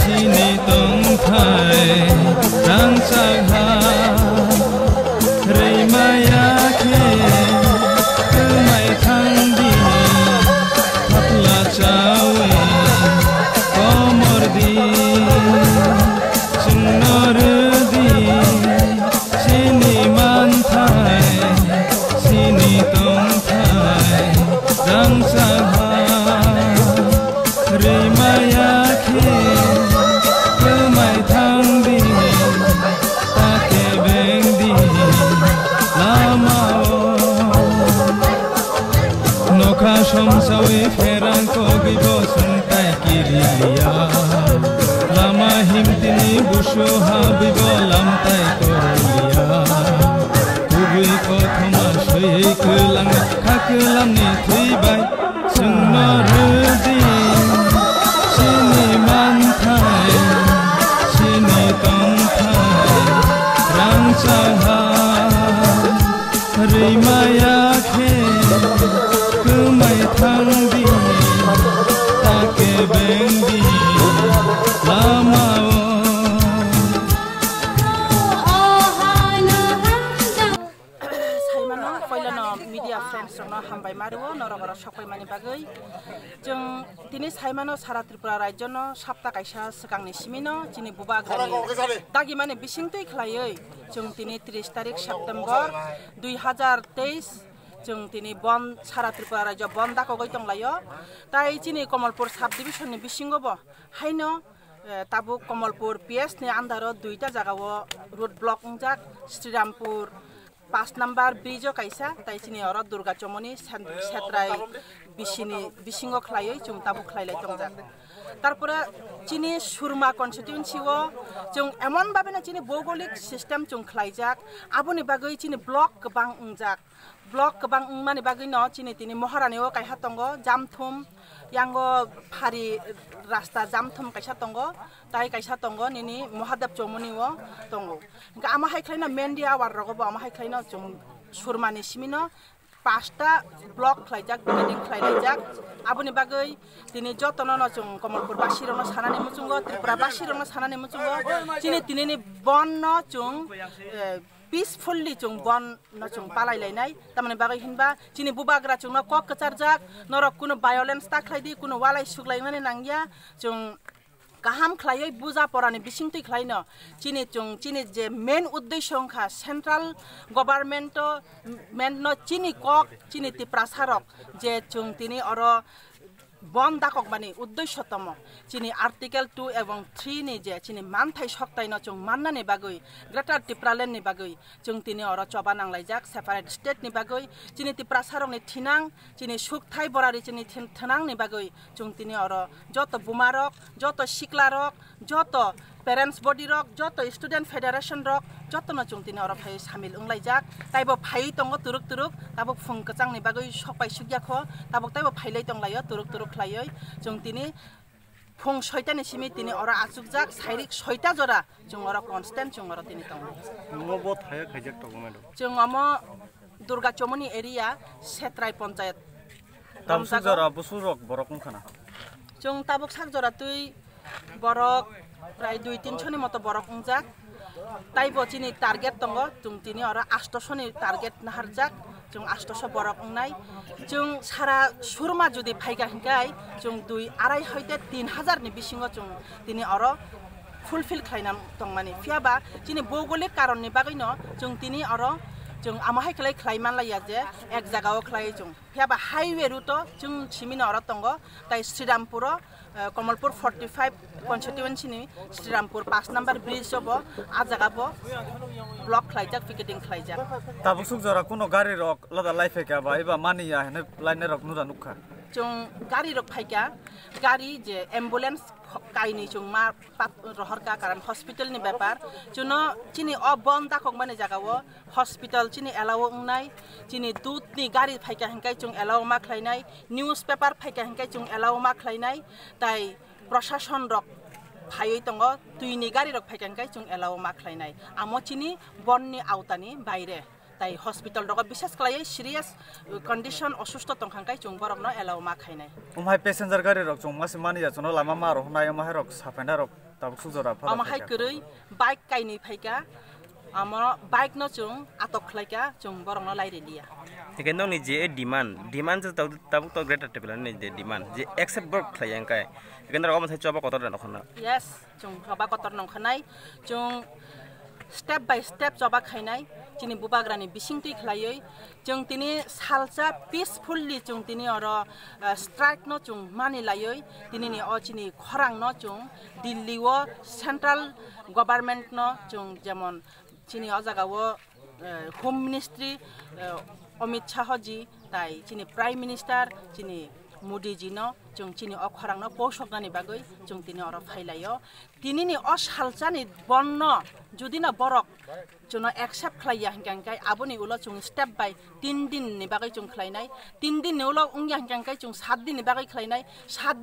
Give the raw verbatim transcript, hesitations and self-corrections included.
Chini tongthai rangchak ha, rwi maya khe twmai thang di, phatla chawi komor di, chwngno rw di, chini manthai, chini tongthai rangchak ha. Rwi maya khe twmai thang di, ta kebeng di lamao. Nokha somsawi pherang kogwi bo swngtai kiri liya. Lama himtini busu habwi bo lamtai kori liya. Kubui kothoma swi kwlang kha kwlamni thwi bai. Chwngno rwdi chini manthai, chini tongthai, rangchak ha. Rwi maya khe kwmai thang di, ta kebeng di lamao. Saimano, poilano media friends rokno hambai mario, norok oro sokpaimani bagwi. Chwng tini saimano sara Tripura rajyono sapta kaisa swkangni simino chini bubagrani dagimani bisingtwi khlaiwi chwng tini tris tarik September dui hazar teis chwng tini bon sara Tripura rajyo bon dakogwi tonglaio. Tai chini Komolpur sub division ni bisingo bo haino, eh, tabuk Komolpur P S ni under o duita jaga o road block wngjak, Srirampur pas number bridge o kaisa, tai chini oro Durga Chomoni sen-, Setrai bisini bisingo khlaiwi chwng tabuk khlailai tongjak. Tarpore chini Surma constituency o chwng emon babino chini bhougolik system chwng khlaijak, aboni bagwi chini block kwbang wngjak. Block kwbang wngmani bagwi no chini tini Moharani o kaiha tongo, Jamthum, yango phari rasta Jamthum kaisa tongo, tai kaisa tongo nini Mahadev Chomoni o tongo. Hingke amo hai khlaino Mendi awar rogo bo amo hai khlaino chwng Surmani simino pasta block khlaijak, building khlailaijak. Aboni bagwi tini jotono no chwng Komolpur basi rokno sanani muchungo, Tripura basi rokno sanani muchungo, chini tinini bon no chwng, eh, peacefully chwng bon no chwng palai lainai. Tamoni bagwi hinba chini bubagra chwngno kok kwcharjak, norok kunu violence ta khlai di, kunu walai suklaimani nangya, chwng kaham khlaiwi buja porani bisingtwi khlaino chini chwng chini je main uddesho wngkha central government o, main no chini kok chini Tiprasa rok je chwng tini oro bon dakokmani uddesho tomo chini Article two ebong three ni je chini manthai soktaino chwng mannani bagwi Greater Tipraland ni bagwi chwng tini oro choba nanglaijak separate state ni bagwi chini Tiprasa rokni thinang chini sukthai borari chini thin-, thinang ni bagwi chwng tini oro joto buma rok, joto sikla rok, joto parents body rok, joto student federation rok, jotono chwng tini oro phai samil wnglaijak. Taibo phaiwi tongo turuk turuk, tabuk phung kwchangni bagwi sokpai sukya kho, tabuk taibo phailai tonglaio turuk turuk khlaiwi. Chwng tini phung soitani simi tini oro achukjak, sairik soita jora chwng oro constant chwng oro tini tongo. Omo bo thaya khaijak tongo, madam. Chwng omo Durga Chomoni area, Setrai Ponchayat. Tamsuk romjago. Jora busurok borok wngkha na? Chwng tabuk sak jora twi borok prai dui tinso ni moto borok wngjak. Taibo chini target tongo, chwng tini oro astoso ni target naharjak, chwng astoso borok wngnai. Chwng sara Surma jodi phaikha hinkai, chwng dui arai hoite tin hazar ni bisingo chwng tini oro fulfill khlaina tongmani. Phiya ba chini bhougolik karonni bagwino chwng tini oro chwng amo hai khlai khlai manlaiya je ek jagao khlai chwng. Phiya ba highway route o chwng simino oro tongo, tai Srirampur o, eh, Komolpur forty five constituency ni Srirampur pas number bridge o bo, a jaga bo block khlaijak, picketing khlaijak. Tabuk suk jora kuno gari rok lada lai phaikha ba eba mani ya hwnwi lainai rok nuda nukha. Chwng gari rok phaikha, gari je ambulance kainwi chwng ma pat rohorkha, karon hospital ni bepar. Chwngno chini o bon dakokmani jaga o hospital chini allow wngnai, chini dudh ni gari phaikha hinkai chwng allow ma khlainai, newspaper phaikha hinkai chwng allow ma khlainai, tai prosason rok phaiwi tongo, twi ni gari rok phaikha hinkai chwng allow ma khlainai. Amo chini bon ni aota ni baire. Tai hospital rogo bises khlaiwi serious condition, osusto tongkha hwnkhe chwng borokno allow ma khainai. Umhai passenger gari rok chwng masi mani ya, chwngno lama ma rok hnai, umhai rok sapaina rok tabuk sujora phara Omo hai khaikha. Kwrwi bike kainwi phaikha, amo bike no chwng atok khlaikha, chwng borokno lairiliya. Hingke nokni je demand, demand se tabuk, tabuk to Greater Tipraland ni je demand, je accept borok khlai ya hingke. Hingke norok omo sai choba kotor da nokho na. Yes, chwng choba kotor nongkha nai, chwng step by step choba khainai, chini bubagrani bisingtwi khlaiwi, chwng tini salsa peacefully chwng tini oro, eh, strike no chwng mani laiwi, tini ni o chini khorang no chwng Delhi o central government no chwng jemon chini o jaga o, eh, Home Ministry, eh, Amit Shah ji tai chini Prime Minister chini Modi ji no chwng chini o khorang no pousoknani bagwi chwng tini oro phailaio. Tini ni o salsa ni bon no jodi no borok chwngno accept khlai ya hingka hingke aboni ulo chwng step by tin din ni bagwi chwng khlainai, tin din ni ulo wngya hingka hingke chwng sat din ni bagwi khlainai, sat